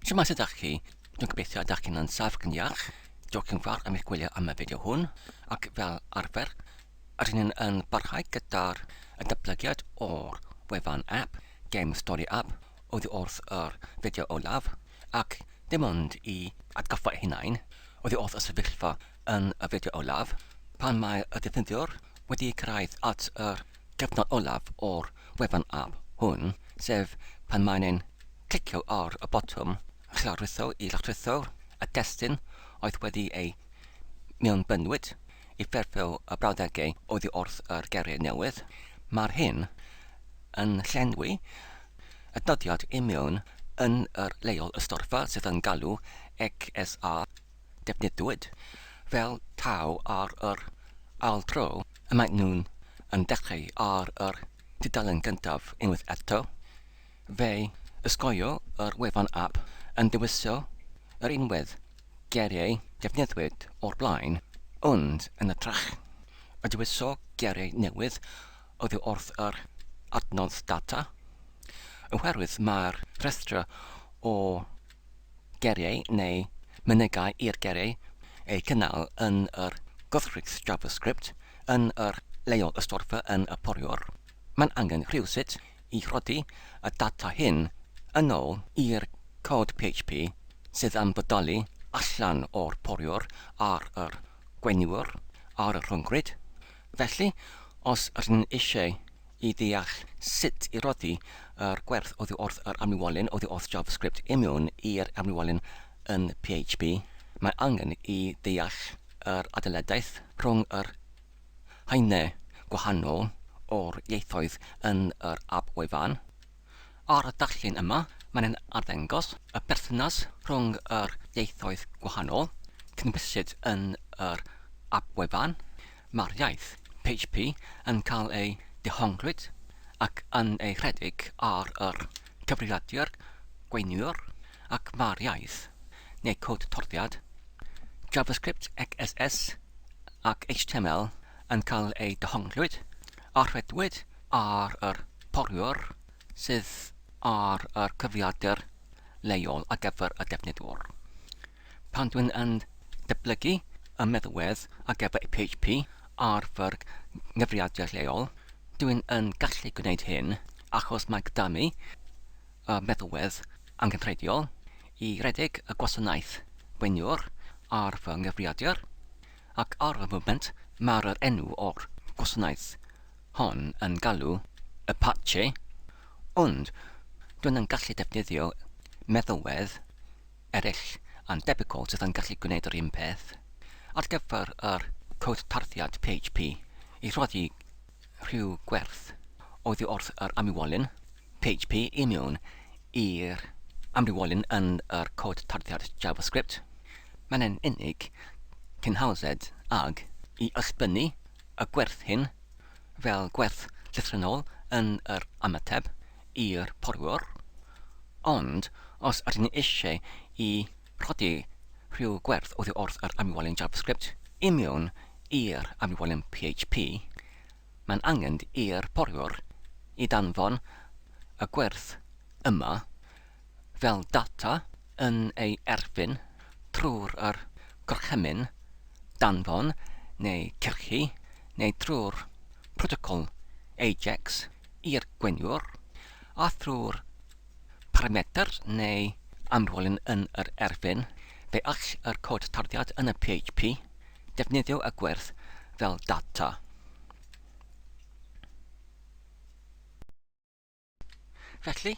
Shwmae sut ydach chi? Dwi'n gobeithio ydach chi'n ansaf ac yn iach. Diolch yn fawr am eich gwylio am y fideo hwn ac fel arfer rydyn ni'n yn barhau gyda'r y datblygiad o'r wefan app Game Story App oddi wrth yr fideo olaf ac dim ond i atgoffa eu hunain oddi wrth y sefyllfa yn y fideo olaf pan mae y defnyddiwr wedi cyrraedd at yr cyfnod olaf o'r wefan app hwn sef pan mae'n ein Clicio ar y botwm Lawrlwytho i lawrlwytho y testun oedd wedi ei mewnbynnwyd i ffurfio y brawddegau oddi wrth yr geiriau newydd. Mae'r hyn yn llenwi y dyddiad i mewn yn yr leol ystorfa sydd yn galw XSA defnyddiwyd fel taw ar yr ail dro y maen nhw'n yn dechrau ar yr tudalen gyntaf unwaith eto. Fe ysgoio yr wefan ap yn dewisio yr unwedd geiriau defnyddwyd o'r blaen, ond yn hytrach y dewiso geiriau newydd oddi wrth yr adnodd data, oherwydd mae'r rhestr o geiriau neu mynegai i'r geiriau eu cynnal yn yr gwrthrych JavaScript yn yr leol ystorfa yn y poriwr. Mae'n angen rhywsut i rhoddi y data hyn yn ôl i'r cod PHP sydd yn bodoli allan o'r poriwr ar yr gweiniwr ar y rhyngrwyd. Felly, os ydyn ni eisiau i ddeall sut i roddi yr gwerth oddi wrth yr amrywolyn oddi wrth JavaScript i mewn i'r amrywolyn yn PHP, mae angen i ddeall yr adeiladaeth rhwng yr haenau gwahanol o'r ieithoedd yn yr ap wefan. Ar y darlun yma, mae'n arddangos y berthynas rhwng yr ieithoedd gwahanol cynhwysid yn yr ap wefan. Mae'r iaith PHP yn cael ei dehonglwyd ac yn ei rhedeg ar yr cyfrifiadur gweiniwr ac mae'r iaith, neu cod torddiad, JavaScript XSS ac HTML yn cael eu dehonglwyd a rhedwyd ar yr poriwr sydd ar yr cyfrifiadur leol ar gyfer y defnyddwr. Pan dwi'n yn datblygu y meddalwedd ar gyfer PHP ar fy nghyfrifiadur lleol, dwi'n yn gallu gwneud hyn achos mae gyda mi y meddalwedd angenrheidiol i redeg y gwasanaeth gweiniwr ar fy nghyfrifiadur, ac ar y foment mae'r yr enw o'r gwasanaeth hon yn galw Apache, ond dwi'n yn gallu defnyddio meddalwedd eraill yn debygol sydd yn gallu gwneud yr un peth. Ar gyfer yr cod tarddiad PHP i rhoddi rhyw gwerth oddi wrth yr amrywolyn PHP i mewn i'r amrywolyn yn yr cod tarddiad JavaScript. Mae'n yn unig cyn hawsed ag i allbynnu y gwerth hyn fel gwerth llythrennol yn yr ymateb i'r porwr, ond os ydyn ni eisiau i rhoddi rhyw gwerth oddi wrth yr amrywolyn JavaScript i mewn i'r amrywolyn PHP, mae'n angen i'r poriwr i danfon y gwerth yma fel data yn ei erfyn trwy'r yr gorchymyn danfon neu cyrchu neu trwy'r protocol AJAX i'r gweiniwr a thrwy'r paramedr neu amrywolyn yn yr erfyn, fe all yr cod tarddiad yn y PHP defnyddio y gwerth fel data. Felly,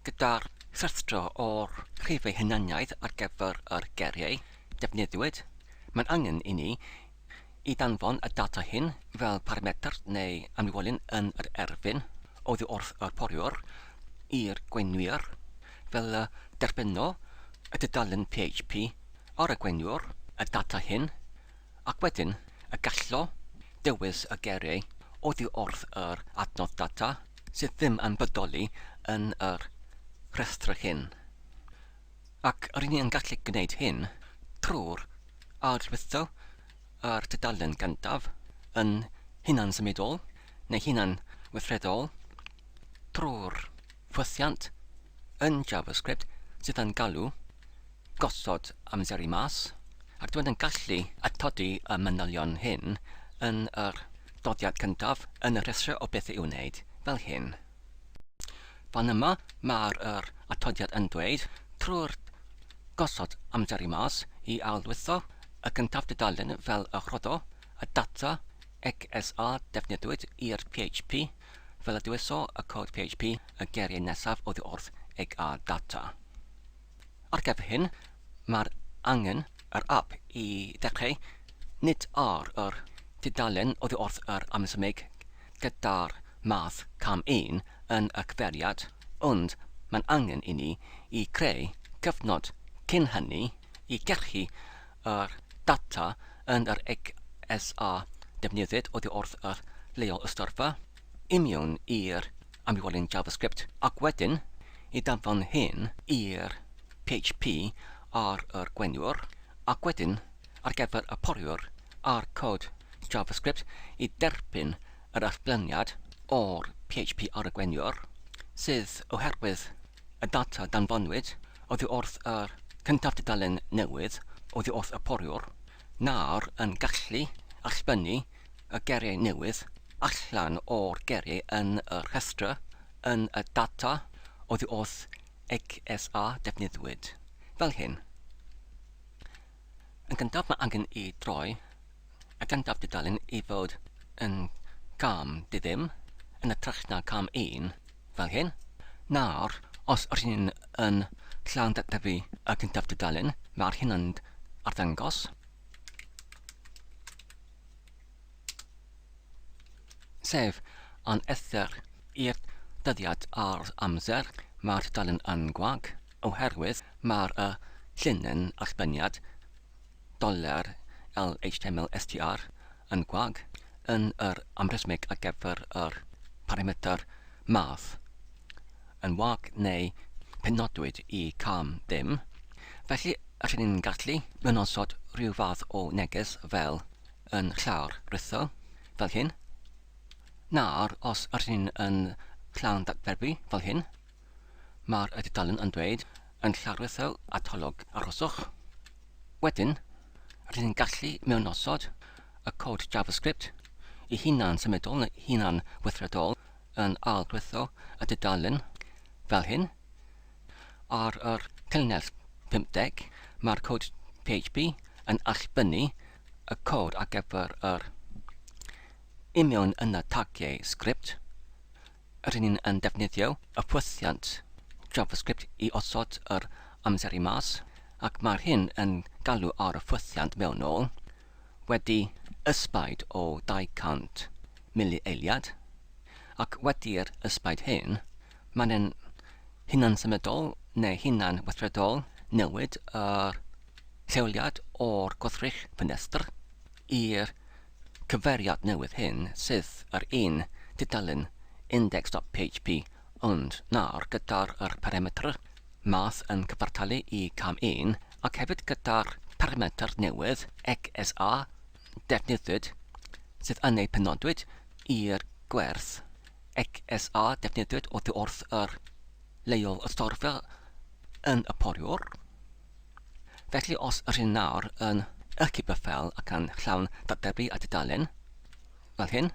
gyda'r rhestr o'r rhifau hunaniaeth ar gyfer yr geiriau defnyddiwyd, mae'n angen i ni i danfon y data hyn fel paramedr neu amrywolyn yn yr erfyn oddi wrth y poriwr i'r gweinwyr fel y derbyno y dudalen PHP ar y gweiniwr y data hyn ac wedyn y gallo dewis y geiriau oddi wrth yr adnodd data sydd ddim yn bodoli yn yr rhestr hyn. Ac ry'n ni yn gallu gwneud hyn trwy'r adlwytho yr tudalen gyntaf yn hunan-symudol neu hunan-weithredol trwy'r ffwythiant yn JavaScript. sydd yn galw gosod amseru mas, ac dwi'n yn gallu atodi y manylion hyn yn yr doddiad cyntaf yn y rhestr o bethau i'w wneud, fel hyn. Fan yma mae'r yr atodiad yn dweud trwy'r gosod amseru mas i ail-lwytho y cyntaf dudalen fel y rhoddo y data XSA defnyddiwyd i'r PHP fel y dewiso y cod PHP y geiriau nesaf oddi wrth XA data. Ar gyfer hyn, mae'r angen yr app i ddechrau nid ar yr tudalen oddi wrth yr amsymig gyda'r math cam 1 yn y cyfeiriad, ond mae'n angen i ni i creu cyfnod cyn hynny i gyrchu yr data yn yr XSA defnyddid oddi wrth yr leol ystorfa i mewn i'r amrywiolyn JavaScript ac wedyn i danfon hyn i'r PHP ar yr gweniwr ac wedyn ar gyfer y poriwr a'r cod JavaScript i derbyn yr allbyniad o'r PHP ar y gweniwr, sydd oherwydd y data danfonwyd oddi wrth yr cyntaf tudalen newydd oddi wrth y poriwr, nawr yn gallu allbynnu y geiriau newydd allan o'r geiriau yn y rhestr yn y data oddi wrth XSA defnyddiwyd. Fel hyn. Yn gyntaf mae angen i droi y gyntaf dudalen i fod yn cam diddim yn hytrach na cam 1, fel hyn. Nawr, os ydyn ni'n yn llawn datblygu y cyntaf dudalen, mae'r hyn yn arddangos. Sef an ether i'r dyddiad a'r amser, mae'r tudalen yn gwag, oherwydd mae'r y llinyn allbyniad doler LHTML-STR yn gwag yn yr amresmeg ar gyfer yr parametr math yn wag neu penodwyd i cam ddim. Felly, rydyn ni'n gallu mynosod rhyw fath o neges fel yn llawr ritho, fel hyn. Nawr, os ydyn ni'n yn llawn datferfu, fel hyn, mae'r tudalen yn dweud yn llawrlwytho atolwg arhoswch. Wedyn, rydyn ni'n gallu mewnosod y cod JavaScript i hunan symudol neu hunan weithredol yn ail-lwytho y dudalen fel hyn. Ar yr llinell 50, mae'r cod PHP yn allbynnu y cod ar gyfer yr union yn y tagiau sgript. Rydyn ni'n yn defnyddio y ffwythiant JavaScript i osod yr amseru mas, ac mae'r hyn yn galw ar y ffwythiant mewnol wedi ysbaid o 200 milieiliad, ac wedi'r ysbaid hyn, mae'n yn hunan-symudol neu hunan-weithredol newid yr lleoliad o'r gwrthrych ffenestr i'r cyfeiriad newydd hyn sydd yr un tudalen index.php ond nawr gyda'r yr parametr math yn cyfartalu i cam 1 ac hefyd gyda'r parametr newydd XSA defnyddwyd sydd yn ei penodwyd i'r gwerth XSA defnyddwyd oddi wrth yr leol ystorfa yn y poriwr. Felly os yr hyn nawr yn y cybyffel ac yn llawn datblygu a tudalen, fel hyn,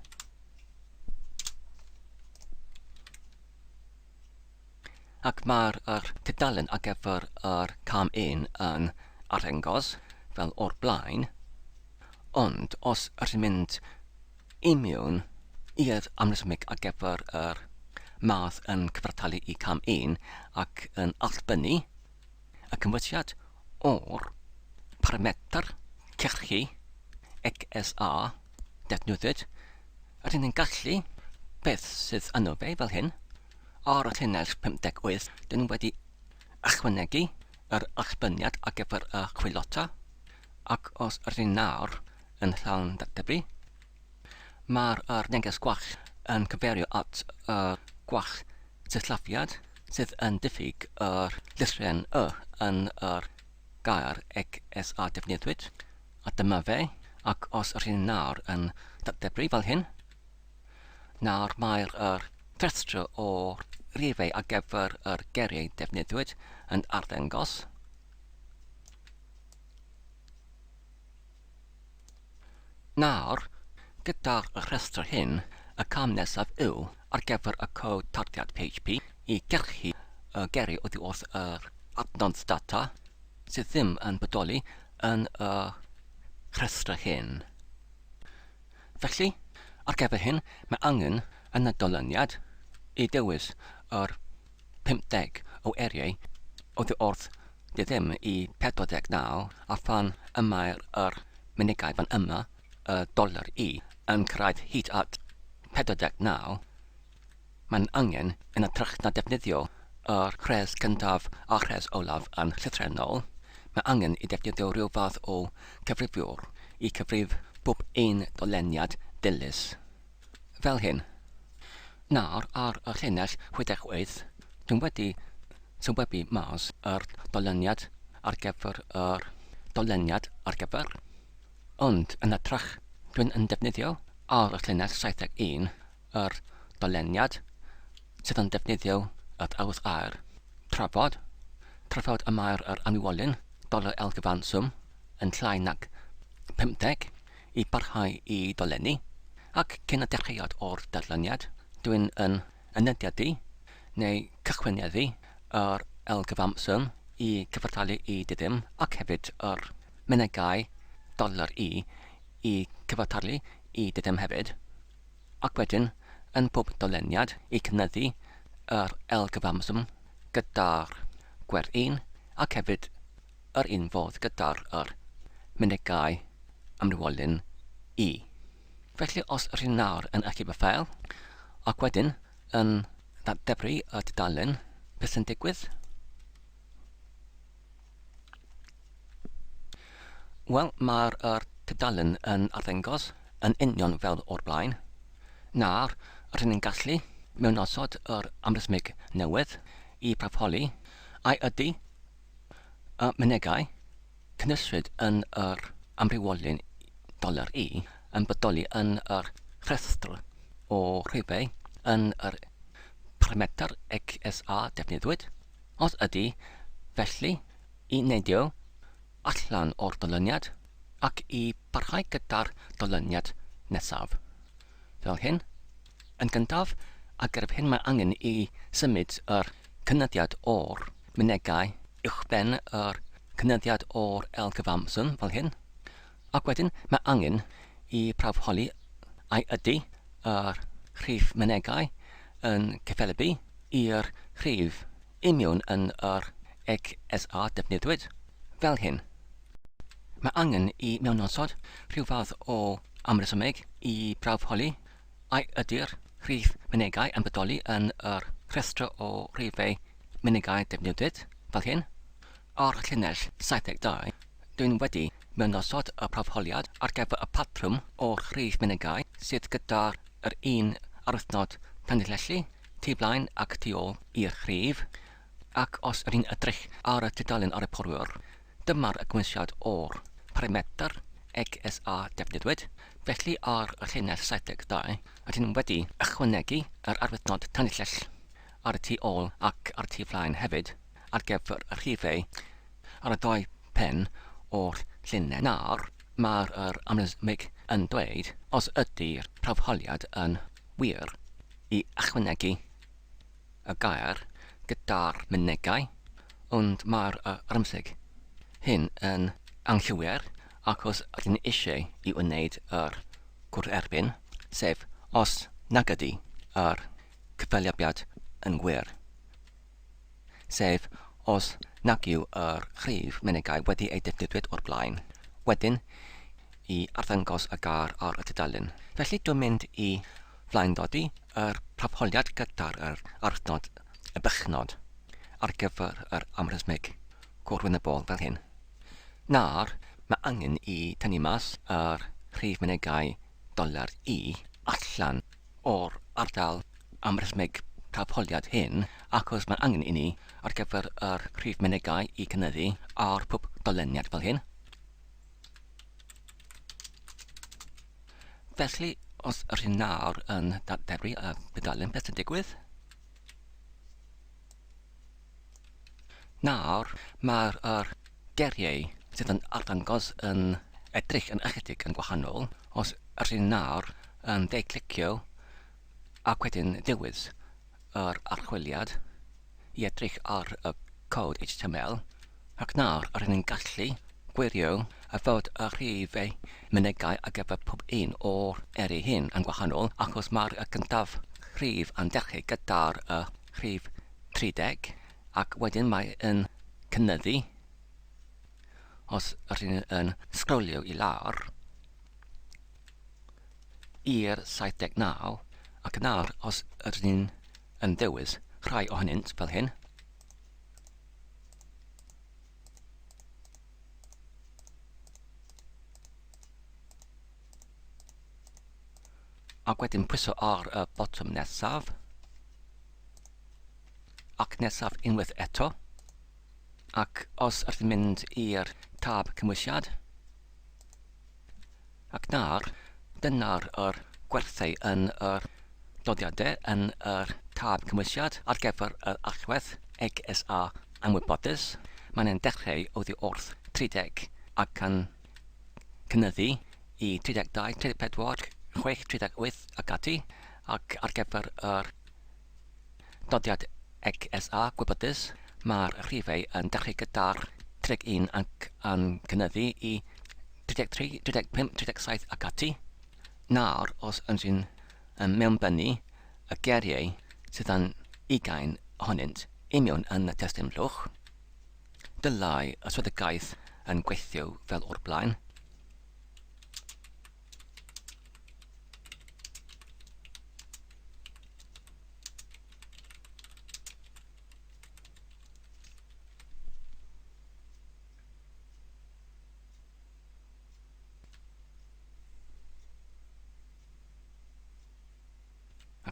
ac mae'r yr tudalen ar gyfer yr cam 1 yn arddangos fel o'r blaen, ond os ydych chi'n mynd i mewn i'r amresymeg ar gyfer yr math yn cyfartalu i cam 1 ac yn allbynnu y cymhwysiad o'r parametr cyrchu XSA defnyddid, rydyn ni'n gallu beth sydd yno fe fel hyn. Ar y llinell 58, dyn ni wedi ychwanegu yr allbyniad ar gyfer y chwilota, ac os rydyn ni nawr yn llawn datblygu, mae'r yr neges gwall yn cyfeirio at y gwall sillafiad sydd yn diffyg yr llythrennau y yn yr gair XSA defnyddiwyd, a dyma fe, ac os yr hyn nawr yn datblygu fel hyn, nawr mae'r yr rhestr o rifau ar gyfer yr geiriau defnyddiwyd yn arddangos. Nawr, gyda'r rhestr hyn, y cam nesaf yw ar gyfer y cod tarddiad PHP i gyrchu y geiriau oddi wrth yr adnodd data sydd ddim yn bodoli yn y rhestr hyn. Felly, ar gyfer hyn, mae angen yn y dolyniad i dewis yr 50 o eiriau oddi wrth ddim i 49 a phan y mae'r yr mynegai fan yma, y doler i, yn cyrraedd hyd at 49, mae'n angen yn hytrach na defnyddio yr rhes cyntaf a'r rhes olaf yn llythrennol, mae angen i defnyddio rhyw fath o cyfrifiwr i cyfrif bob un doleniad dilys. Fel hyn. Nawr, ar y llinell 68, dwi'n wedi sylwebu mas yr doleniad ar gyfer yr doleniad ar gyfer, ond yn hytrach dwi'n yn defnyddio ar y llinell 71 yr doleniad sydd yn defnyddio yr aws air trafod, trafod y mae'r yr amywolyn doler L gyfanswm yn llai nag 50 i barhau i dolenni, ac cyn y dechreuad o'r darlleniad, dwi'n yn ynediadu neu cychwyneddu yr L gyfanswm i cyfartalu i diddim ac hefyd yr mynegai doler I i cyfartalu i diddim hefyd. Ac wedyn, yn pob doleniad, i cynyddu yr L gyfamswm gyda'r gwer un, ac hefyd yr un fodd gyda'r yr mynegai amrywiolyn i. Felly os rŷn nawr yn achub y ffeil, ac wedyn yn ddadebru y dudalen, beth sy'n digwydd? Wel, mae'r yr tudalen yn arddangos yn union fel o'r blaen. Nawr, rydyn ni'n gallu mewnosod yr amrhesymeg newydd i prawfholi ai ydy y mynegai cynhwyswyd yn yr amrywiolyn doler i yn bodoli yn yr rhestr o rhifau yn yr parametr XSA defnyddiwyd. Os ydy, felly, i neidio allan o'r dolyniad ac i barhau gyda'r dolyniad nesaf. Fel hyn. Yn gyntaf, ar gyfer hyn mae angen i symud yr cynyddiad o'r mynegai uwchben yr cynyddiad o'r L cyfamswm, fel hyn. Ac wedyn mae angen i prawfholi ai ydy yr rhif mynegai yn cyffelybu i'r rhif union yn yr XSA defnyddiwyd, fel hyn. Mae angen i mewnosod rhyw fath o amresymeg i brawfholi ai ydy'r rhif mynegai yn bodoli yn yr rhestr o rhifau mynegai defnyddiwyd, fel hyn. Ar llinell 72, dwi'n wedi mewnosod y prawfholiad ar gyfer y patrwm o'r rhif mynegai sydd gyda'r yr un arwyddnod tanlinellu, tu blaen ac tu ôl i'r rhif, ac os ydyn edrych ar y tudalen ar y porwr, dyma'r gymwysiad o'r parametr XSA defnyddiwyd, felly ar y llinell 72, rydyn wedi ychwanegu yr arwyddnod tanlinell ar y tu ôl ac ar y tu flaen hefyd ar gyfer y rhifau ar y ddau pen o'r llinell. Nawr, mae'r yr amlysmig yn dweud os ydy'r prawfholiad yn wir i ychwanegu y gair gyda'r mynegai, ond mae'r amlysmig hyn yn anghywir achos rydyn ni eisiau i wneud yr gwrtherbyn, sef os nag ydy yr cyffelybiad yn wir. Sef os nag yw yr rhif mynegai wedi ei defnyddiwyd o'r blaen, wedyn i arddangos y gair ar y tudalen. Felly dwi'n mynd i flaendodi yr prafholiad gyda'r yr arthnod y bychnod ar gyfer yr amrhesymeg gwrthwynebol fel hyn. Nawr, mae angen i tynnu mas yr rhif mynegai doler i allan o'r ardal amrhesymeg prafholiad hyn achos mae angen i ni ar gyfer yr rhif mynegai i cynyddu ar pob doleniad fel hyn. Felly, os yr hyn nawr yn dadderu y dudalen, beth sy'n digwydd? Nawr, mae'r yr geiriau sydd yn arddangos yn edrych yn ychydig yn gwahanol. Os ydyn nawr yn dde-clicio ac wedyn dewis yr archwiliad i edrych ar y cod HTML, ac nawr rydyn ni'n gallu gwirio a fod y rhif mynegai ar gyfer pob un o'r eiriau hyn yn gwahanol, achos mae'r cyntaf rhif yn dechrau gyda'r rhif 30, ac wedyn mae yn cynyddu os rydyn yn sgrolio i lawr i'r 79, ac nawr os rydyn yn dewis rhai ohonynt fel hyn, ac wedyn pwyso ar y botwm nesaf, ac nesaf unwaith eto, ac os ydych chi'n mynd i'r tab cymwysiad, ac nawr, dyna'r yr gwerthau yn yr doddiadau yn yr tab cymwysiad ar gyfer yr allwedd XSA anwybodus. Mae'n yn dechrau oddi wrth 30 ac yn cynyddu i 32, 34, 6, 38 ac ati, ac ar gyfer yr doddiad XSA gwybodus, mae'r rhifau yn dechrau gyda'r 31 ac yn cynyddu i 33, 35, 37 ac ati. Nawr, os ydych chi'n mewnbynnu y geiriau sydd yn ugain ohonynt i mewn yn y testun blwch, dylai y swyddogaeth yn gweithio fel o'r blaen.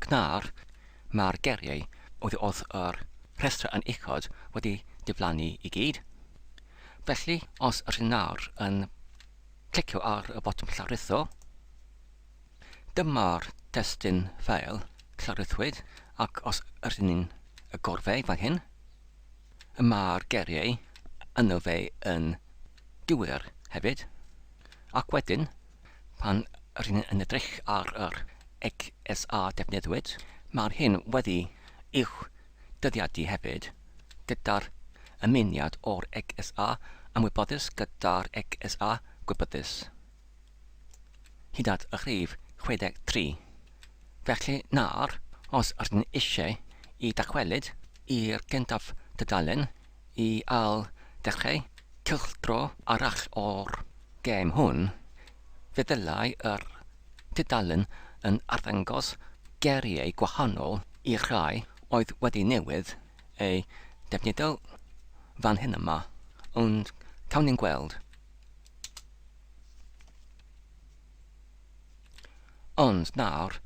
Ac nawr, mae'r geiriau oddi wrth yr rhestr yn uchod wedi diflannu i gyd. Felly, os ydych nawr yn clicio ar y botwm llawrytho, dyma'r testun ffeil llawrythwyd, ac os ydyn ni'n y gorfe fan hyn, mae'r geiriau yno fe yn gywir hefyd. Ac wedyn, pan rydyn yn edrych ar yr XSA defnyddiwyd, mae'r hyn wedi i'w dyddiadu hefyd gyda'r ymuniad o'r XSA ymwybodus gyda'r XSA gwybodus, hyd at y rhif 63. Felly nawr, os ydyn eisiau i dychwelyd i'r gyntaf tudalen i ail ddechrau cylchdro arall o'r gêm hwn, fe ddylai yr tudalen yn arddangos geiriau gwahanol i'r rhai oedd wedi newydd eu defnyddio fan hyn yma, ond cawn ni'n gweld. Ond nawr,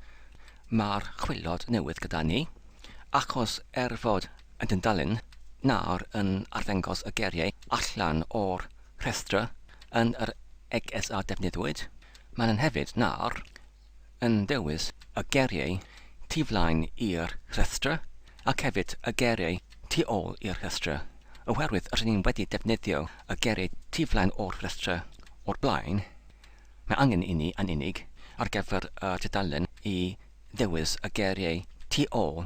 mae'r chwilod newydd gyda ni, achos er fod y dudalen nawr yn arddangos y geiriau allan o'r rhestr yn yr XSA defnyddiwyd, maen nhw hefyd nawr yn dewis y geiriau tu flaen i'r rhestr ac hefyd y geiriau tu ôl i'r rhestr. Oherwydd rydyn ni wedi defnyddio y geiriau tu flaen o'r rhestr o'r blaen, Mae angen i ni yn unig ar gyfer y tudalen i ddewis y geiriau tu ôl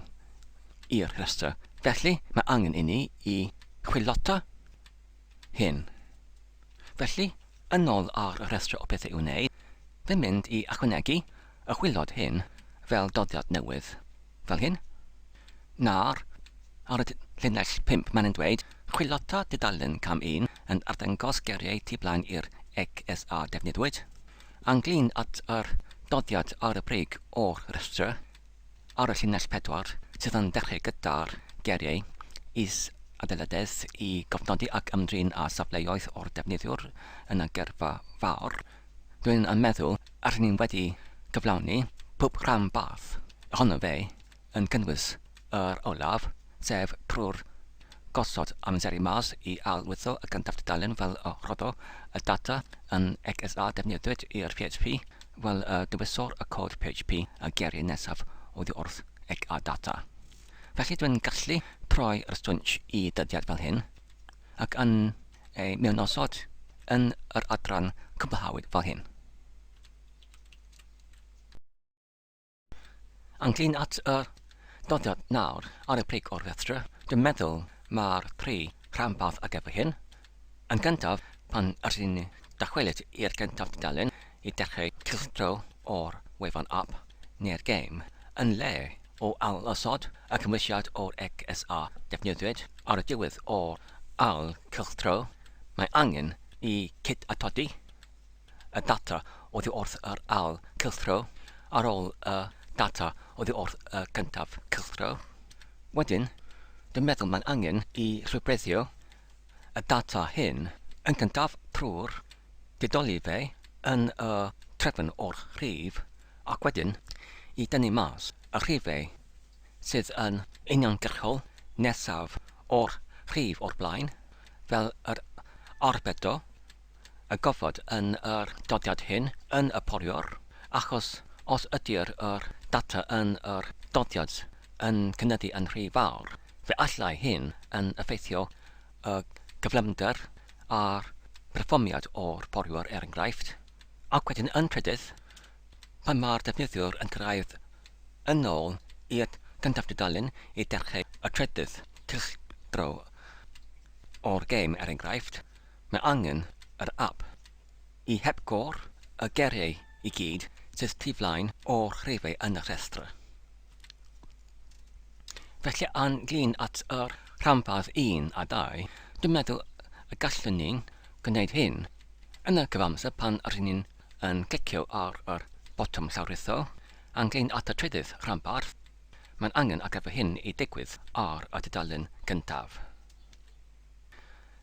i'r rhestr. Felly, mae angen i ni i chwilota hyn. Felly, yn ôl ar y rhestr o pethau i'w wneud, fi'n mynd i ychwanegu y chwilod hyn fel doddiad newydd. Fel hyn. Nawr, ar y llinell 5 mae'n dweud, chwilota tudalen cam 1 yn arddangos geiriau tu blaen i'r XSA defnyddiwyd. Ynglyn at yr doddiad ar y brig o'r rhestr, ar y llinell 4, sydd yn dechrau gyda'r geiriau is adeiladedd i gofnodi ac ymdrin â safleoedd o'r defnyddiwr yn y geirfa fawr, dwi'n yn meddwl rydyn ni wedi cyflawni pob rhan barth ohono fe yn cynnwys yr olaf, sef trwy'r gosod amseru mas i ail-lwytho y gyntaf tudalen fel y rhoddo y data yn XSA defnyddiwyd i'r PHP fel y dewisor y cod PHP y geiriau nesaf oddi wrth XA data. Felly dwi'n gallu troi yr stwnsh i dyddiad fel hyn. ac yn ei mewnosod yn yr adran cwblhawyd fel hyn. Ynglyn at y doddiad nawr ar y brig o'r rhestr, dwi'n meddwl mae'r tri rhanbarth ar gyfer hyn. Yn gyntaf, pan ydyn ni'n dychwelyd i'r gyntaf tudalen i dechrau cylchdro o'r wefan app neu'r gêm, yn lle o ail-osod y cymhwysiad o'r XSA defnyddiwyd ar y diwedd o'r ail cylchdro, mae angen i cyd-atodi y data oddi wrth yr ail cylchdro ar ôl y data oddi wrth y cyntaf cylchdro. Wedyn, dwi'n meddwl mae'n angen i rhywbreddio y data hyn yn gyntaf trwy'r didoli fe yn y trefn o'r rhif ac wedyn i dynnu mas y rhifau sydd yn uniongyrchol nesaf o'r rhif o'r blaen, fel yr arbedo y gofod yn yr doddiad hyn yn y poriwr, achos os ydy'r yr data yn yr doddiad yn cynyddu yn rhy fawr, fe allai hyn yn effeithio y cyflymder a'r perfformiad o'r poriwr er enghraifft. Ac wedyn yn trydydd, pan mae'r defnyddiwr yn cyrraedd yn ôl i'r gyntaf dudalen i dechrau y trydydd cylchdro o'r gêm er enghraifft, Mae angen yr ap i hepgor y geiriau i gyd sydd tu flaen o'r rhifau yn y rhestr. Felly ynglyn at yr rhanbarth 1 a 2, dwi'n meddwl y gallwn ni gwneud hyn. Yn y cyfamser pan rydyn ni'n yn clicio ar yr botwm llawrytho, ynglyn at y trydydd rhanbarth, mae'n angen ar gyfer hyn i digwydd ar y dudalen gyntaf.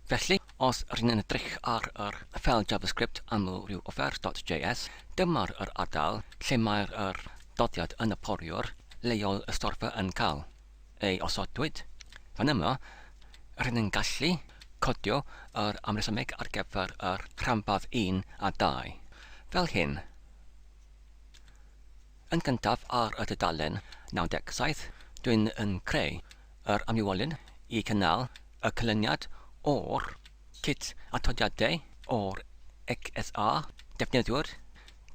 Felly, os rŷn ni'n edrych ar yr ffeil JavaScript aml-ryw offer dot JS, dyma'r yr ardal lle mae'r yr doddiad yn y poriwr leol y storfa yn cael ei osodwyd. Fan yma, rŷn ni'n gallu codio yr amresymeg ar gyfer yr rhanbarth 1 a 2. Fel hyn. Yn gyntaf ar y dudalen 97, dwi'n yn creu yr amrywiolyn i cynnal y canlyniad o'r cit atodiadau o'r XSA defnyddiwr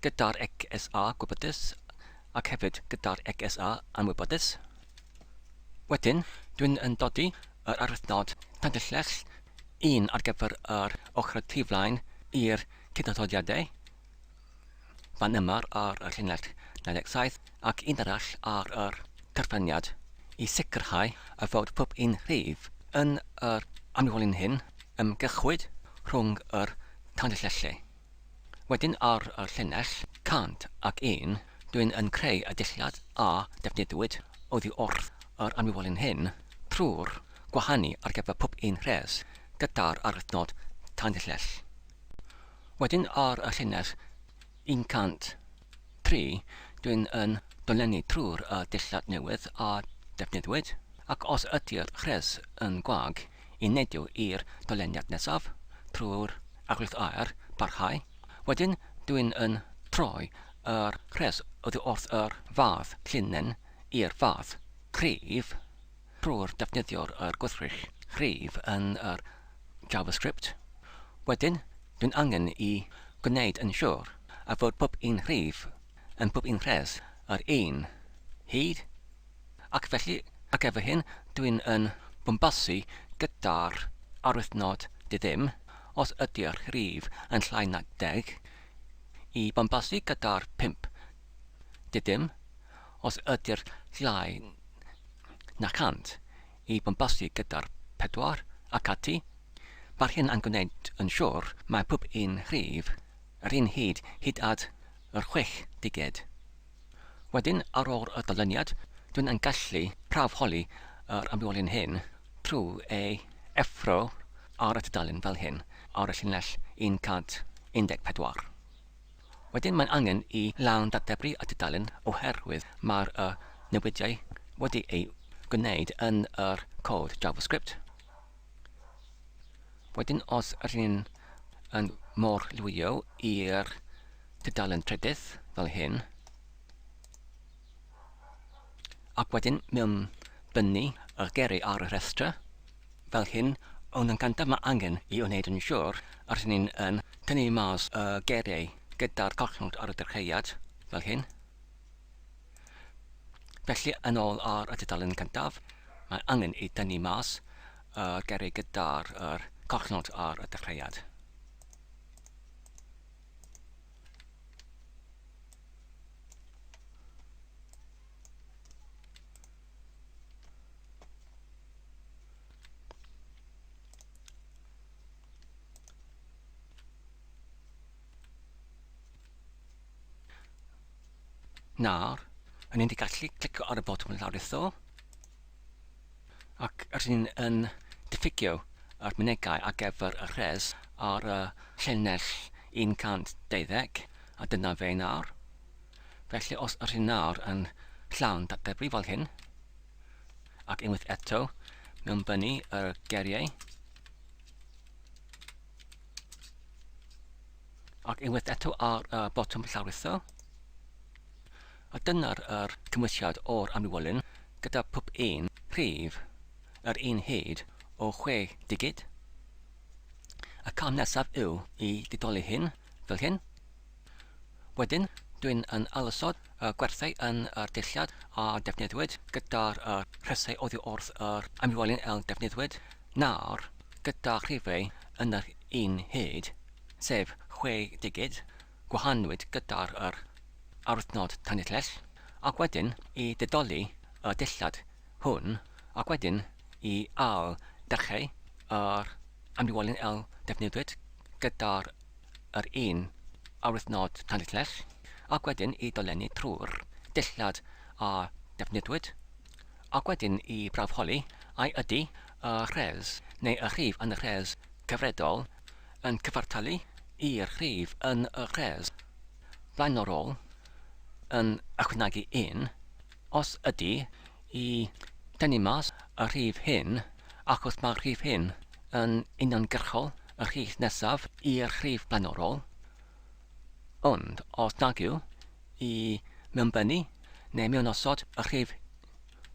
gyda'r XSA gwybodus ac hefyd gyda'r XSA anwybodus. Wedyn, dwi'n yn dodi yr arwyddnod tangyllell un ar gyfer yr ochr tu flaen i'r cyd-atodiadau fan yma ar y llinell 97 ac un arall ar yr terfyniad i sicrhau y fod pob un rhif yn yr amrywiolyn hyn ymgyrchwyd rhwng yr tanlinellau. Wedyn ar y llinell 101 dwi'n yn creu y dillad a defnyddiwyd oddi wrth yr amrywiolyn hyn trwy'r gwahanu ar gyfer pob un rhes gyda'r arwyddnod tanlinell. Wedyn ar y llinell 103 dwi'n yn dolenni trwy'r y dillad newydd a defnyddiwyd, ac os ydy'r rhes yn gwag i neidio i'r doleniad nesaf trwy'r arwydd aer parhau, wedyn dwi'n yn troi yr rhes oddi wrth yr fath llinell i'r fath cryf trwy'r defnyddio'r yr gwrthrych rhif yn yr JavaScript. Wedyn, dwi'n angen i gwneud yn siwr a fod pob un rhif yn pob un rhes yr un hyd, ac felly, ac efo hyn, dwi'n yn bwmpasu gyda'r arwyddnod diddim, os ydy'r rhif yn llai na deg, i bwmpasu gyda'r pump diddim, os ydy'r llai na 100, i bwmpasu gyda'r pedwar, ac ati. Mae'r hyn yn gwneud yn siwr mae pob un rhif yr un hyd hyd at yr chwech diged. Wedyn, ar ôl y dolyniad, dwi'n yn gallu prawf-holi yr amrywiolyn hyn trwy ei effro ar y tudalen fel hyn ar y llinell 114. Wedyn mae'n angen i lawn datebru y tudalen oherwydd mae'r y newidiau wedi eu gwneud yn yr cod JavaScript. Wedyn os ydyn ni'n yn mor lwio i'r tudalen trydydd fel hyn, ac wedyn mewn bynnu y geiriau ar y rhestr fel hyn Ond yn gyntaf mae angen i wneud yn siŵr yr ydyn ni'n yn tynnu mas y geiriau gyda'r collnod ar y dechreuad, fel hyn. Felly yn ôl ar y tudalen cyntaf, mae angen i dynnu mas y geiriau gyda'r yr collnod ar y dechreuad. Nawr, yn ni'n gallu clicio ar y botwm lawrlwytho ac rydyn ni'n yn diffygio yr mynegai ar gyfer y rhes ar y llinell 120 a dyna fe nawr. Felly os ydyn nawr yn llawn datblygu fel hyn, ac unwaith eto mewnbynnu yr geiriau, ac unwaith eto ar y botwm llawrlwytho, a dyna'r yr cymwysiad o'r amrywolyn gyda pob un rhif yr un hyd o chwe digid. Y cam nesaf yw i didoli hyn fel hyn. Wedyn, dwi'n yn ailosod y gwerthau yn yr dillad a defnyddiwyd gyda'r rhesau oddi wrth yr amrywiolyn el defnyddiwyd nawr gyda rhifau yn yr un hyd, sef chwe digid, gwahanwyd gyda'r yr arwyddnod tanlinell, ac wedyn i didoli y dillad hwn, ac wedyn i ail ddechrau yr amrywiolyn el defnyddiwyd gyda'r yr un arwyddnod tanlinell, ac wedyn i dolenni trwy'r dillad a defnyddiwyd, ac wedyn i brawfholi ai ydy y rhes neu y rhif yn y rhes cyfredol yn cyfartalu i'r rhif yn y rhes blaenorol yn ychwanegu un, os ydy i dynnu mas y rhif hyn, achos mae'r rhif hyn yn uniongyrchol y rhif nesaf i'r rhif blaenorol, ond os nag yw, i mewnbynnu neu mewnosod y rhif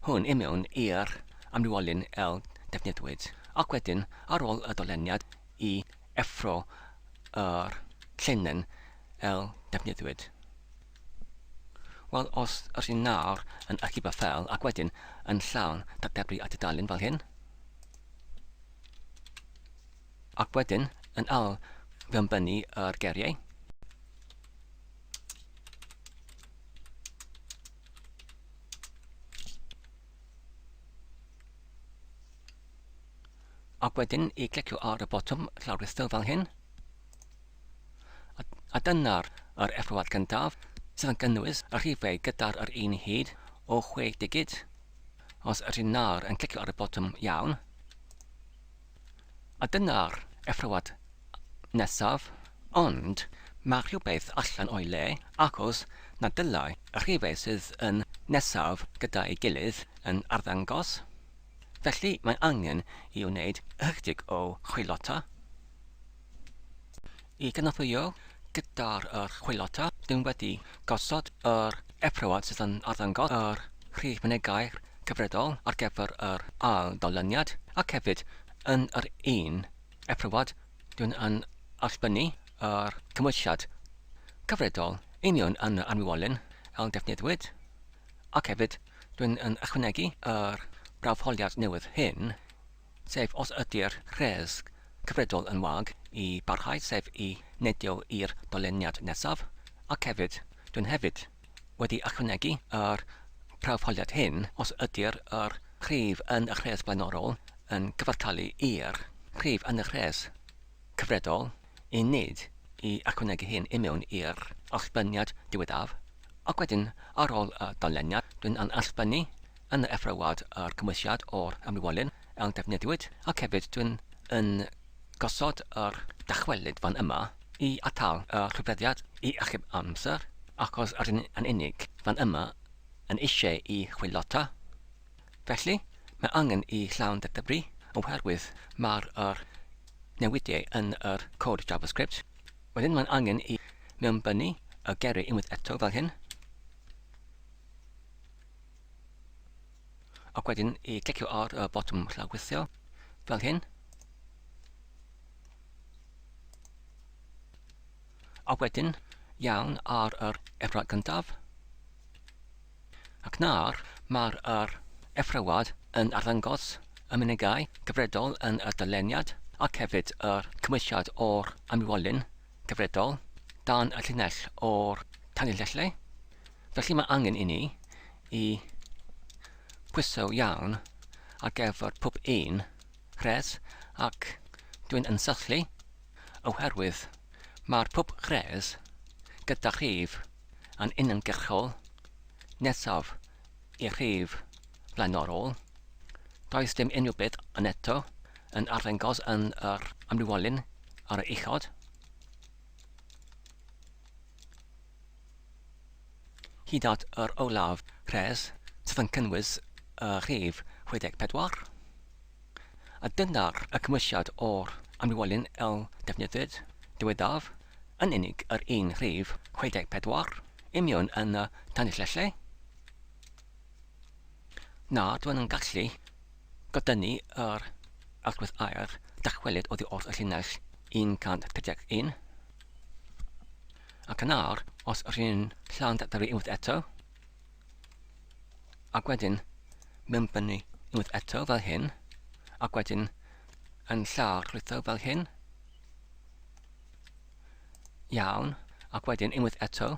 hwn i mewn i'r amrywiolyn el defnyddiwyd, ac wedyn ar ôl y doleniad i effro yr llinyn el defnyddiwyd. Wel, os ydych chi'n nawr yn archifo ffeil ac wedyn yn llawn datblygu a tudalen fel hyn, ac wedyn yn ail fewnbynnu yr geiriau, ac wedyn i glicio ar y botwm llawrlwytho fel hyn, A dyna'r yr effroad cyntaf, sydd yn gynnwys y rhifau gyda'r yr un hyd o chwe digid. Os ydyn nawr yn clicio ar y botwm iawn. A dyna'r effroad nesaf, ond mae rhywbeth allan o'i le achos na dylai y rhifau sydd yn nesaf gyda'i gilydd yn arddangos. Felly mae angen i wneud ychydig o chwilota. I gynorthwyo gyda'r yr chwilota, dyn wedi gosod yr effroad sydd yn arddangos yr rhif mynegai cyfredol ar gyfer yr ail dolyniad, ac hefyd yn yr un effroad dyn yn allbynnu yr cymwysiad cyfredol union yn yr amrywiolyn el defnyddiwyd, ac hefyd dyn yn ychwanegu yr brawfholiad newydd hyn sef os ydy'r rhes cyfredol yn wag, i barhau, sef i neidio i'r doleniad nesaf, ac hefyd, dwi'n hefyd wedi ychwanegu yr prawfholiad hyn os ydy'r yr rhif yn y rhes blaenorol yn cyfartalu i'r rhif yn y rhes cyfredol, i nid i ychwanegu hyn i mewn i'r allbyniad diwethaf, ac wedyn ar ôl y doleniad dwi'n yn allbynnu yn y effroad yr cymwysiad o'r amrywiolyn el defnyddiwyd, ac hefyd dwi'n yn gosod yr dychwelyd fan yma i atal y rhyfeddiad i achub amser, achos rydyn yn unig fan yma yn eisiau i chwilota. Felly, mae angen i llawn ddedfru oherwydd mae'r yr newidiau yn yr cod JavaScript. Wedyn mae'n angen i mewnbynnu y geiriau unwaith eto fel hyn. Ac wedyn i clicio ar y botwm llawrlwytho fel hyn. A wedyn, iawn ar yr efrad gyntaf. Ac nawr, mae'r yr effroad yn arddangos y mynegai cyfredol yn y dyluniad ac hefyd yr cymwysiad o'r amrywiolyn cyfredol dan y llinell o'r tanlinellau. Felly mae angen i ni i pwyso iawn ar gyfer pob un rhes ac dwi'n yn syllu oherwydd mae'r pob rhes gyda rhif yn uniongyrchol nesaf i'r rhif blaenorol. Does dim unrhyw beth yn eto yn arddangos yn yr amrywiolyn ar y uchod. Hyd at yr olaf rhes sydd yn cynnwys y rhif 64. A dyna'r y cymwysiad o'r amrywiolyn el defnyddid diweddaf, yn unig yr un rhif 64, union yn y tanlinellau. Na, dwi'n yn gallu godynnu yr allwedd aer dychwelyd oddi wrth y llinell 131. Ac yn awr, os yr un llawn datblygu unwaith eto, ac wedyn mewnbynnu unwaith eto fel hyn, ac wedyn yn llawr llwytho fel hyn. Iawn, ac wedyn unwaith eto.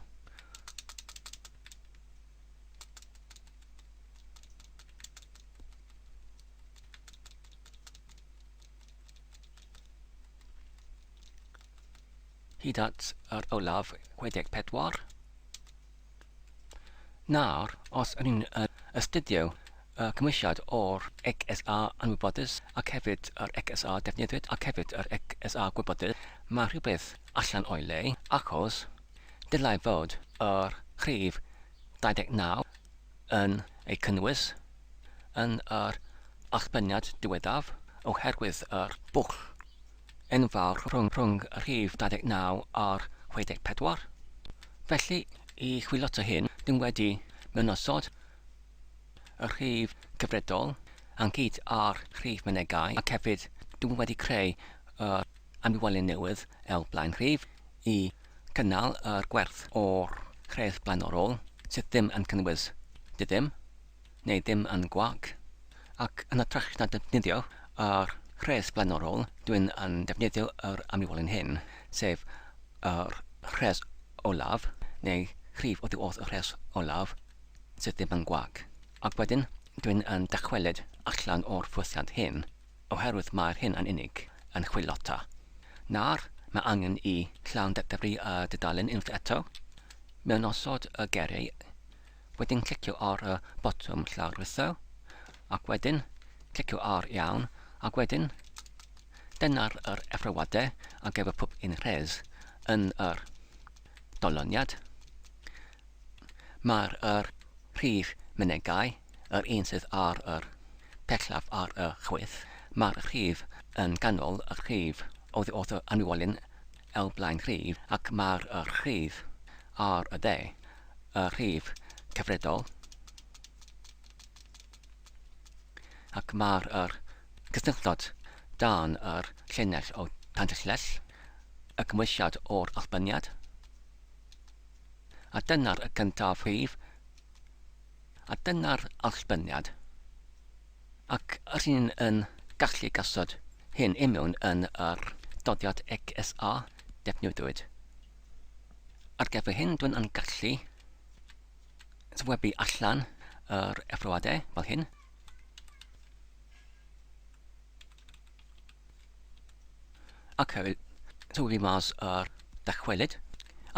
Hyd at yr olaf 64. Nawr, os ydyn ni'n astudio y cymwysiad o'r XSA anwybodus ac hefyd yr XSA defnyddwyd ac hefyd yr XSA gwybodus, mae rhywbeth allan o'i le achos dylai fod yr rhif 29 yn ei cynnwys yn yr allbyniad diweddaf oherwydd yr bwll enfawr rhwng rhwng y rhif 29 a'r 64. Felly, i chwilota hyn, dyn wedi mewnosod y rhif cyfredol ynghyd â'r rhif mynegai ac hefyd dw wedi creu yr amrywiolyn newydd el blaen rhif i cynnal yr gwerth o'r rhes blaenorol sydd ddim yn cynnwys diddim neu ddim yn gwag, ac yn hytrach na defnyddio yr rhes blaenorol, dwi'n yn defnyddio yr amrywiolyn hyn, sef yr rhes olaf, neu rhif oddi wrth y rhes olaf, sydd ddim yn gwag. Ac wedyn, dwi'n yn dychwelyd allan o'r ffwythiant hyn. oherwydd mae'r hyn yn unig yn chwilota. Nawr, mae angen i llawn ddeddfu y dudalen unwaith eto. Mewnosod y geiriau, wedyn clicio ar y botwm llawrlwytho, ac wedyn clicio ar iawn, ac wedyn dyna'r yr effrywadau ar gyfer pob un rhes yn yr doloniad. Mae'r yr rhif mynegai, yr un sydd ar yr pellaf ar y chwith, mae'r rhif yn ganol y rhif oddi wrth yr amrywiolyn el blaen rhif, ac mae'r yr rhif ar y dde, y rhif cyfredol, ac mae'r yr cysylltod dan yr llinell o tanllell, y cymwysiad o'r allbyniad. A dyna'r y cyntaf rhif, a dyna'r allbyniad. Ac yr un yn gallu gosod hyn i mewn yn yr doddiad XSA defnyddiwyd. Ar gyfer hyn, dwi'n yn gallu swebu allan yr effroadau fel hyn. Ac hefyd swyddi mas yr dychwelyd,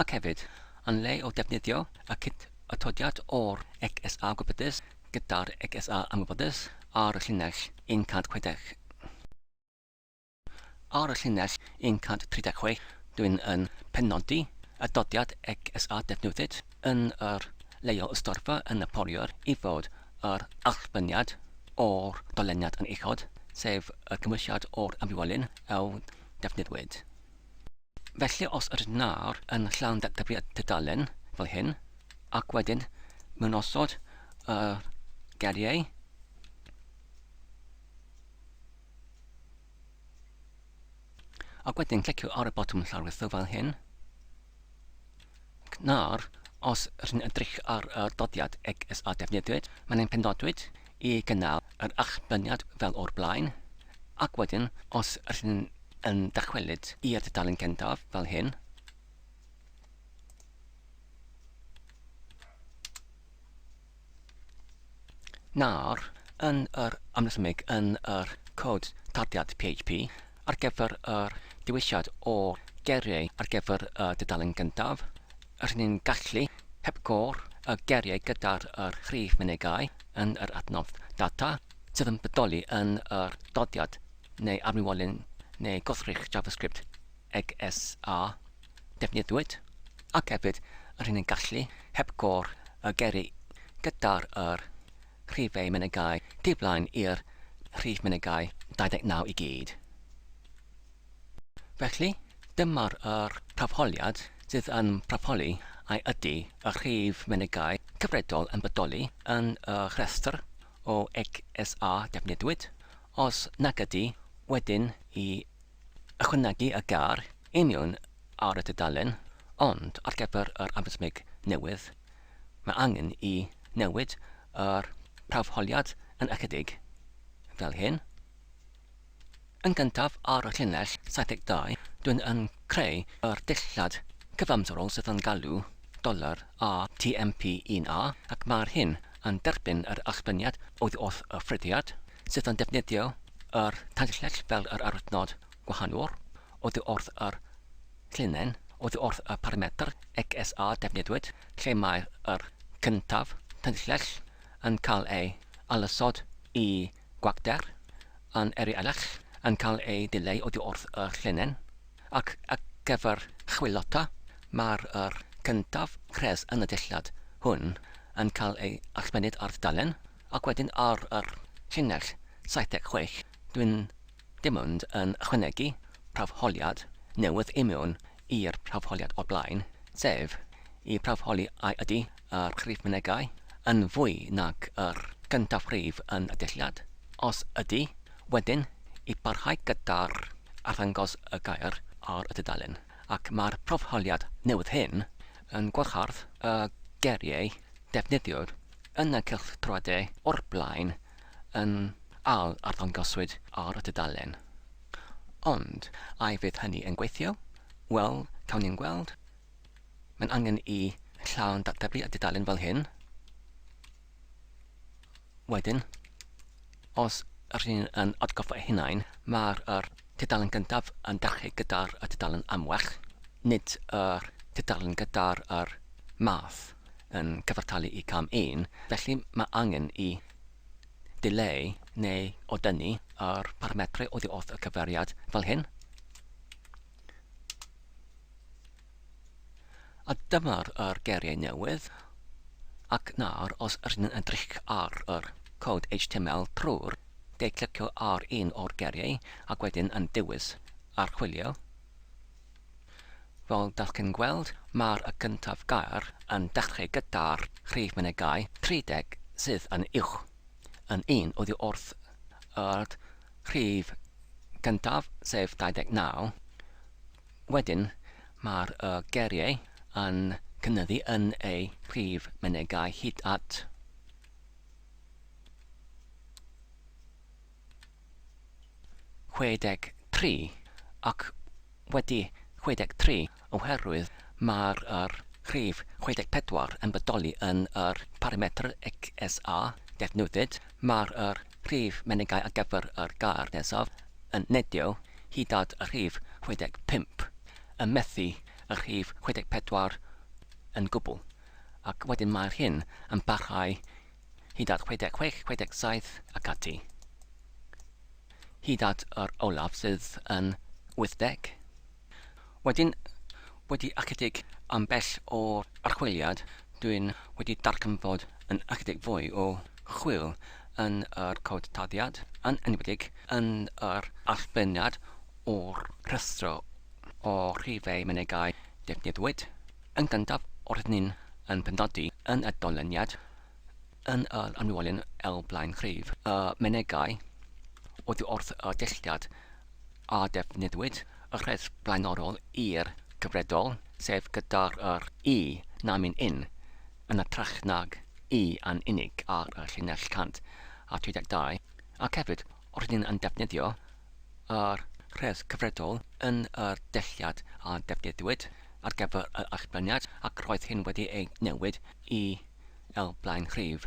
ac hefyd, yn le o defnyddio y cyd-atodiad o'r XSA gwybodus gyda'r XSA anwybodus ar y llinell 160. Ar y llinell 136, dwi'n yn penodi y dodiad XSA defnyddid yn yr leol ystorfa yn y poriwr i fod yr allbyniad o'r doleniad yn uchod, sef y cymwysiad o'r amrywiolyn eu defnyddwyd. Felly os ydych nawr yn llawn datblygu tudalen fel hyn, ac wedyn mewnosod y geiriau, ac wedyn clicio ar y botwm llawrlwytho fel hyn, nawr, os rydyn edrych ar y doddiad XSA defnyddiwyd, mae'n ein penodwyd i gynnal yr allbyniad fel o'r blaen, ac wedyn, os rydyn yn dychwelyd i'r dudalen gyntaf fel hyn, Nawr, yn yr amlysmig yn yr cod tarddiad PHP, ar gyfer yr dewisiad o geiriau ar gyfer y dudalen gyntaf, rydyn ni'n gallu hepgor y geiriau gyda'r yr rhif mynegai yn yr adnodd data sydd yn bodoli yn yr doddiad neu arwynwolyn neu gwrthrych JavaScript XSA defnyddiwyd, ac hefyd rydyn ni'n gallu hepgor y geiriau gyda'r yr rhifau mynegai tu blaen i'r rhif mynegai 29 i gyd. Felly, dyma'r yr prafholiad sydd yn prafholi ai ydy y rhif mynegai cyfredol yn bodoli yn y rhestr o XSA defnyddiwyd, os nag ydy, wedyn i ychwanegu y gair union ar y dudalen, ond ar gyfer yr amlysmig newydd, mae angen i newid yr prawfholiad yn ychydig, fel hyn. Yn gyntaf, ar y llinell 72, dwi'n yn creu yr dillad cyfamserol sydd yn galw dollar A TMP1A, ac mae'r hyn yn derbyn yr allbyniad oddi wrth y ffrydiad, sydd yn defnyddio yr tanllell fel yr arwyddnod gwahanwr oddi wrth yr llinell oddi wrth y parametr XSA defnyddiwyd, lle mae yr cyntaf tanllell yn cael ei alysod i gwacter, yn eri arall yn cael ei dileu oddi wrth y llinell, ac ar gyfer chwilota, mae'r yr cyntaf rhes yn y dillad hwn yn cael ei allbennid ar dudalen, Ac wedyn ar yr llinell 76, dwi'n dim ond yn ychwanegu prawfholiad newydd i mewn i'r prawfholiad o'r blaen, sef i prawfholi ai ydy yr rhif mynegai yn fwy nag yr gyntaf rhif yn y dillad. Os ydy, wedyn i barhau gyda'r arddangos y gair ar y dudalen. Ac mae'r prawfholiad newydd hyn yn gwahardd y geiriau defnyddiwr yn y cylchdroadau o'r blaen yn ail arddangoswyd ar y dudalen. Ond, ai fydd hynny yn gweithio? Wel, cawn ni'n gweld. Mae'n angen i llawn datblygu y dudalen fel hyn. Wedyn, os rydyn ni'n yn atgoffa eu hunain, mae'r yr tudalen gyntaf yn dechrau gyda'r y tudalen amwell, nid yr tudalen gyda'r yr math yn cyfartalu i cam 1, felly mae angen i dileu neu odynnu yr parametrau oddi wrth y cyfeiriad fel hyn. A dyma'r yr geiriau newydd, ac nawr os ydyn ni'n edrych ar yr cod HTML trwy'r de clicio ar un o'r geiriau ac wedyn yn dewis archwilio. Fel dach chi'n gweld, mae'r y gyntaf gair yn dechrau gyda'r rhif mynegai 30 sydd yn uwch yn un oddi wrth yr rhif gyntaf, sef 29. Wedyn, mae'r y geiriau yn cynyddu yn eu prif mynegai hyd at 63, ac wedi 63 oherwydd mae'r yr rhif 64 yn bodoli yn yr parametr XSA defnyddid, mae'r yr rhif mynegai ar gyfer yr gair nesaf yn nedio hyd at y rhif 65, yn methu y rhif 64 yn gwbl, ac wedyn mae'r hyn yn parhau hyd at 66, 67 ac ati, hyd at yr olaf sydd yn 80. Wedyn, wedi ychydig ambell o'r archwiliad, dwi'n wedi darganfod yn ychydig fwy o chwil yn yr cod tarddiad, yn enwedig yn yr allbyniad o'r rhestr o rhifau mynegai defnyddwyd. Yn gyntaf, roeddwn i'n yn penodi yn y doleniad yn yr amrywiolyn L blaen rhif y mynegai oddi wrth y dulliad a defnyddiwyd y rhes blaenorol i'r cyfredol, sef gyda'r yr i namyn un yn hytrach nag i yn unig ar y llinell 132, ac hefyd rydyn yn defnyddio yr rhes cyfredol yn yr dulliad a defnyddiwyd ar gyfer yr allbyniad, ac roedd hyn wedi ei newid i L blaen rhif.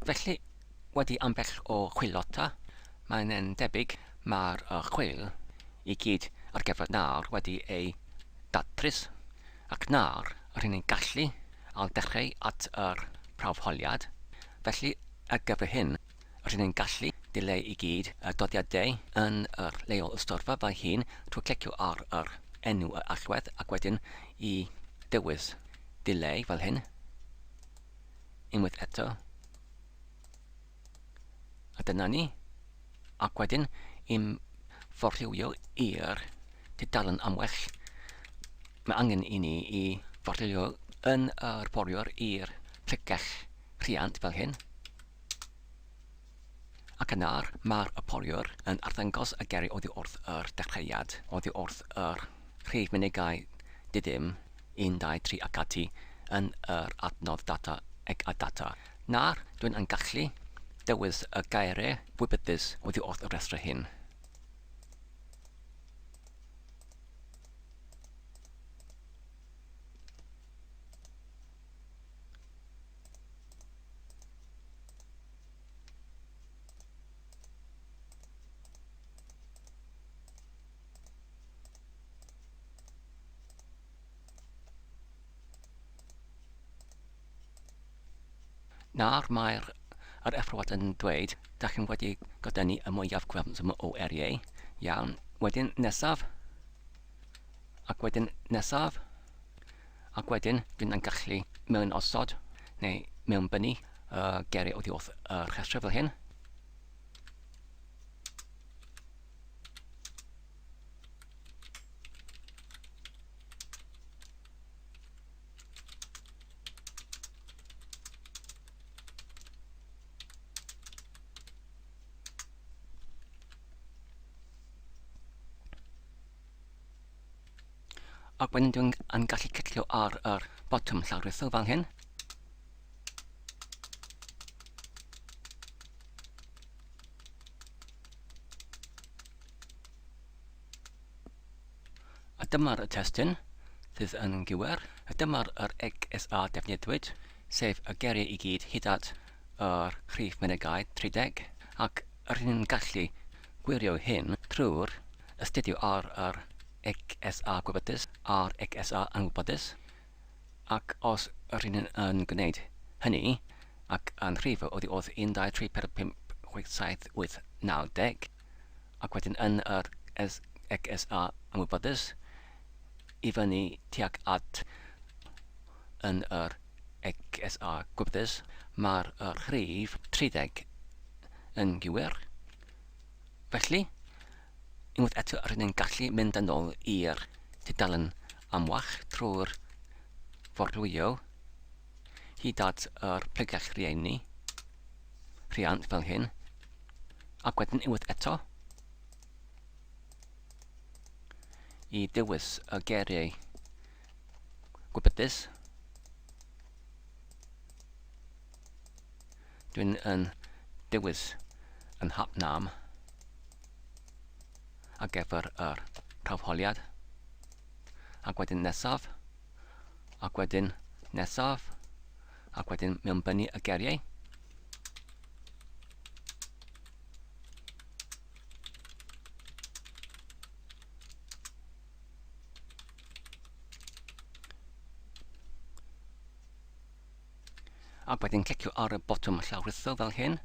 Felly, wedi ambell o chwilota, mae'n yn debyg mae'r chwil i gyd ar gyfer nawr wedi ei datrys, ac nawr rydyn ni'n gallu ailddechrau at yr prawfholiad. Felly, ar gyfer hyn, rydyn ni'n gallu dileu i gyd y dyddiadau yn yr leol ystorfa fel hyn trwy clicio ar yr enw yr allwedd ac wedyn i dewis dileu fel hyn. Unwaith eto. A dyna ni. Ac wedyn i'm fforliwio i'r tudalen am well. Mae angen i ni i fforliwio yn yr poriwr i'r pregell rhiant fel hyn. Ac yna mae'r poriwr yn arddangos y geiriau oddi wrth yr dechreuad, oddi wrth yr rhif mynegai diddim, 1, 2, 3 ac ati, yn yr adnodd data ag a data. Nawr, dwi'n yn gallu dewis y geiriau gwybodus oddi wrth y rhestr hyn. Nawr mae'r yr effroad yn dweud, da chi'n wedi godynu y mwyaf cyfanswm o eriau. Iawn, wedyn nesaf, ac wedyn nesaf, ac wedyn dwi'n yn gallu mewn osod neu mewnbynnu y geiriau oddi wrth y rhestr fel hyn. Ac wedyn dwi'n yn gallu clicio ar yr botwm llawrytho fel hyn. A dyma'r testun sydd yn gywir. A dyma'r yr XSA defnyddiwyd, sef y geiriau i gyd hyd at yr rhif mynegai 30, ac rydyn ni'n gallu gwirio hyn trwy'r astudio ar yr XSA gwybodus a'r XSA anwybodus. Ac os rydyn ni'n yn gwneud hynny, ac yn rhifo oddi wrth 1, 2, 3, 4, 5, 6, 7, 8, 9, 10, ac wedyn yn yr XSA anwybodus, i fyny tuag at yn yr XSA gwybodus, mae'r rhif 30 yn gywir. Felly, unwaith eto rydyn ni'n gallu mynd yn ôl i'r tudalen amlach trwy'r fordwyo hyd at yr pregell rhieni, rhiant fel hyn, ac wedyn unwaith eto i dewis y geiriau gwybodus. Dwi'n yn dewis yn hapnam ar gyfer yr prawfholiad, ac wedyn nesaf, ac wedyn nesaf, ac wedyn mewnbynnu y geiriau. Ac wedyn clicio ar y botwm llawrytho fel hyn.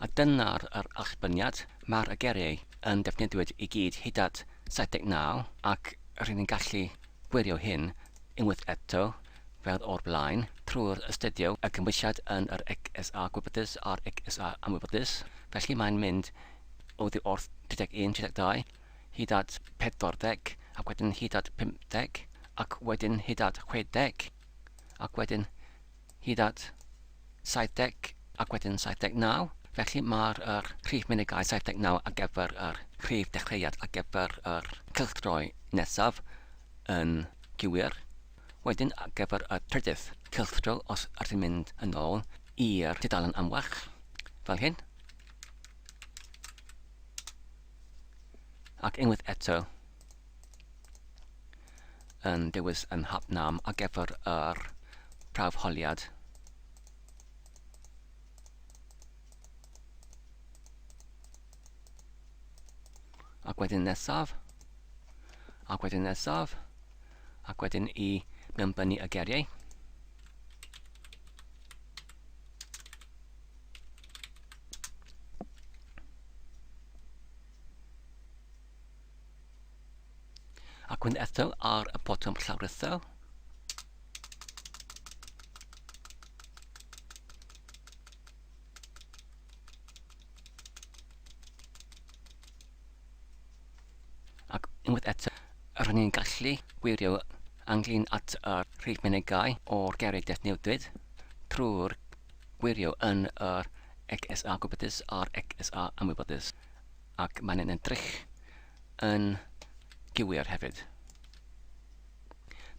A dyna'r yr allbyniad, mae'r geiriau yn defnyddiwyd i gyd hyd at 79 ac rydyn ni'n gallu gwirio hyn unwaith eto, fel o'r blaen, trwy'r astudio y cymhwysiad yn yr XSA gwybodus a'r XSA anwybodus. Felly mae'n mynd oddi wrth 31, 32 hyd at 40 ac wedyn hyd at 50. ac wedyn hyd at 60, ac wedyn hyd at 70, ac wedyn 79. Felly mae'r yr rhif mynegai 79 ar gyfer yr rhif dechreuad ar gyfer yr cylchdroi nesaf yn gywir. Wedyn ar gyfer y trydydd cylchdro, os ydyn mynd yn ôl i'r tudalen amlach, fel hyn. Ac unwaith eto, yn dewis yn hapnam ar gyfer yr prawfholiad. Ac wedyn nesaf, ac wedyn nesaf, ac wedyn i mewnbynnu y geiriau. Ac wedyn eto ar y botwm llawrytho. Ac unwaith eto, rydyn ni'n gallu gwirio ynglyn at y rhif mynegai o'r geiriau defnyddiwyd trwy'r gwirio yn yr XSA gwybodus a'r XSA ymwybodus. Ac mae'n edrych yn gywir hefyd.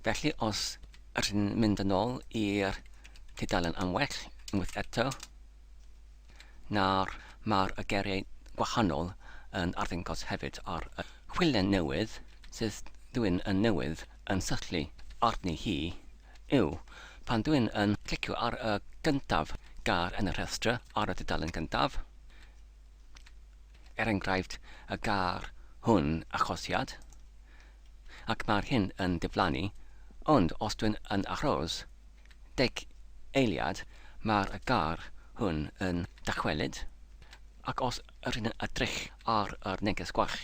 Felly, os ydyn ni'n mynd yn ôl i'r tudalen am well, unwaith eto, nawr mae'r geiriau gwahanol yn arddangos hefyd ar y chwilen newydd sydd dwi'n yn newydd yn syllu arni hi yw pan dwi'n yn clicio ar y gyntaf gair yn y rhestr ar y dudalen gyntaf, er enghraifft y gair hwn achosiad, ac mae'r hyn yn diflannu, ond os dwi'n yn aros deg eiliad mae'r gair hwn yn dychwelyd, ac os rydyn yn edrych ar yr neges gwall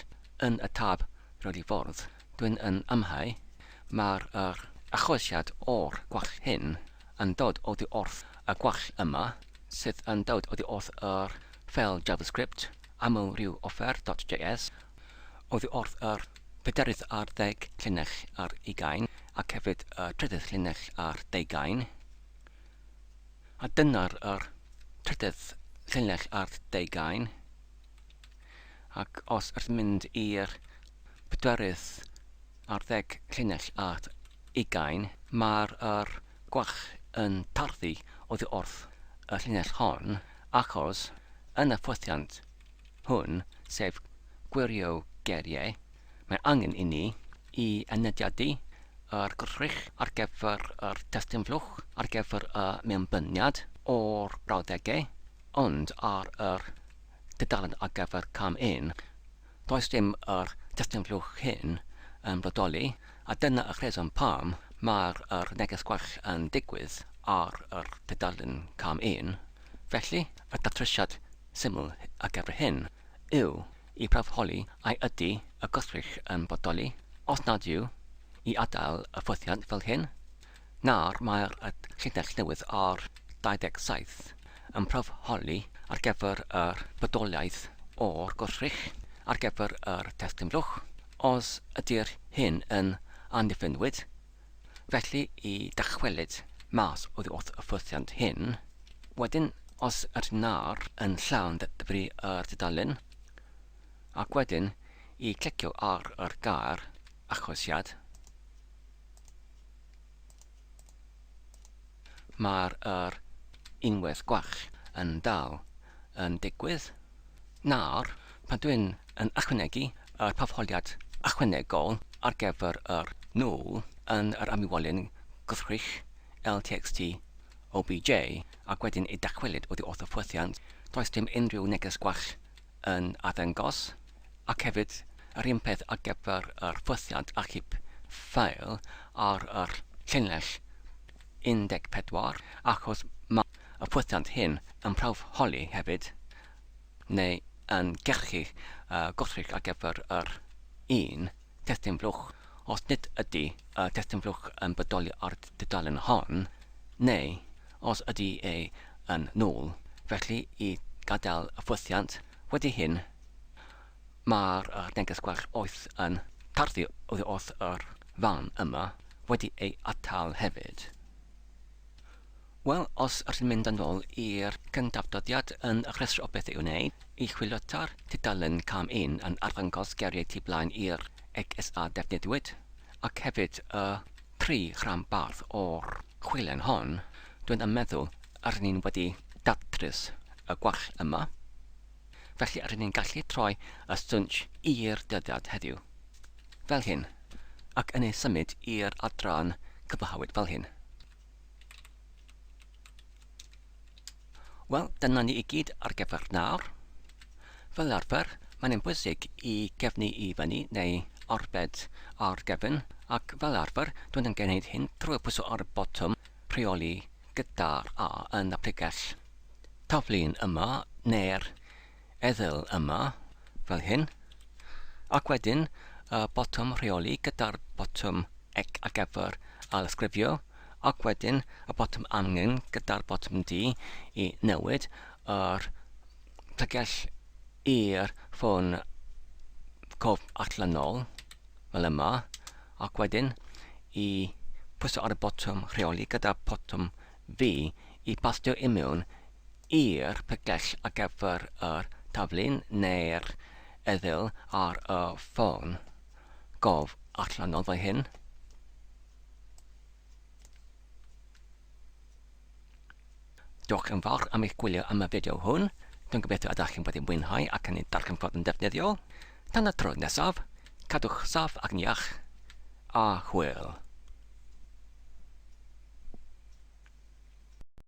yn y tab rhoi ffordd, dwi'n yn amhau, mae'r yr achosiad o'r gwall hyn yn dod oddi wrth y gwall yma, sydd yn dod oddi wrth yr ffeil JavaScript aml rhyw offer.js, oddi wrth yr pedarydd ar ddeg llinell ar ugain, ac hefyd y trydydd llinell ar deugain. A dyna'r yr trydydd llinell ar deugain. Ac os ydych mynd i'r pedwerydd ar ddeg llinell ar ugain, mae'r yr gwach yn tarddu oddi wrth y llinell hon, achos yn y ffwythiant hwn, sef gwirio geiriau, mae angen i ni i anediadu yr gwrthrych ar gyfer yr testun flwch ar gyfer y mewnbyniad o'r brawddegau, ond ar yr dudalen ar gyfer cam 1, does dim yr testun flwch hyn yn bodoli, a dyna y rheswm pam mae'r yr neges gwell yn digwydd ar yr tudalen cam 1. Felly, y datrysiad syml ar gyfer hyn yw i prawfholi ai ydy y gwrthrych yn bodoli, os nad yw, i adael y ffwythiant fel hyn. Nawr mae'r llinell newydd ar 27 yn prawfholi ar gyfer yr bodoliaeth o'r gwrthrych ar gyfer yr testun blwch. Os ydy'r hyn yn amddiffynwyd, Felly i dychwelyd mas oddi wrth y ffwythiant hyn, wedyn os ydy nar yn llawn ddyfru yr dudalen, ac wedyn i clicio ar yr gair achosiad, mae'r yr unwaith gwell yn dal yn digwydd. Nawr, pan dwi'n yn ychwanegu yr pafholiad ychwanegol ar gyfer yr null yn yr amywolyn gwrthrych ltxt obj ac wedyn ei dychwelyd oddi wrth y ffwythiant, does dim unrhyw neges gwall yn arddangos, ac hefyd yr un peth ar gyfer yr ffwythiant archif ffeil ar yr llinell 14, achos mae y ffwythiant hyn yn prawf-holi hefyd, neu yn gyrchu gwrthrych ar gyfer yr un testun blwch, os nid ydy y testun blwch yn bodoli ar y dudalen hon, neu os ydy e yn null, felly i gadael y ffwythiant. Wedi hyn, mae'r neges gwell oes yn tarddu oddi wrth yr fan yma. wedi ei atal hefyd. Wel, os ydych chi'n mynd yn ôl i'r cyntaf dyddiad yn y rhestr o bethau i'w wneud, i chwiliota'r tudalen cam 1 yn arddangos geiriau tu blaen i'r XA defnyddiwyd, ac hefyd y tri rhanbarth o'r chwilen hon, dwi'n yn meddwl yr ni'n wedi datrys y gwall yma. Felly rydyn ni'n gallu troi y stwnsh i'r dyddiad heddiw. Fel hyn. Ac yn ei symud i'r adran cwblhawyd fel hyn. Wel, dyna ni i gyd ar gyfer nawr. Fel arfer, mae'n yn bwysig i gefnu i fyny neu arbed ar gefn, ac fel arfer, dwi'n yn gwneud hyn trwy pwyso ar y botwm rheoli gyda'r A yn y pregell taflun yma neu'r eddyl yma, fel hyn, ac wedyn y botwm rheoli gyda'r botwm ec ar gyfer ailysgrifio, ac wedyn y botwm amgen gyda'r botwm D i newid yr pregell i'r ffôn cof allanol, fel yma, ac wedyn i pwyso ar y botwm rheoli gyda botwm V i bastio i mewn i'r pregell ar gyfer yr taflun neu'r eddyl ar y ffôn gof allanol fel hyn. Diolch yn fawr am eich gwylio am y fideo hwn. Dwi'n gobeithio ydych chi'n wedi mwynhau ac yn ei darganfod yn ddefnyddiol. Tan y tro nesaf, cadwch saff ac yn iach, a hwyl.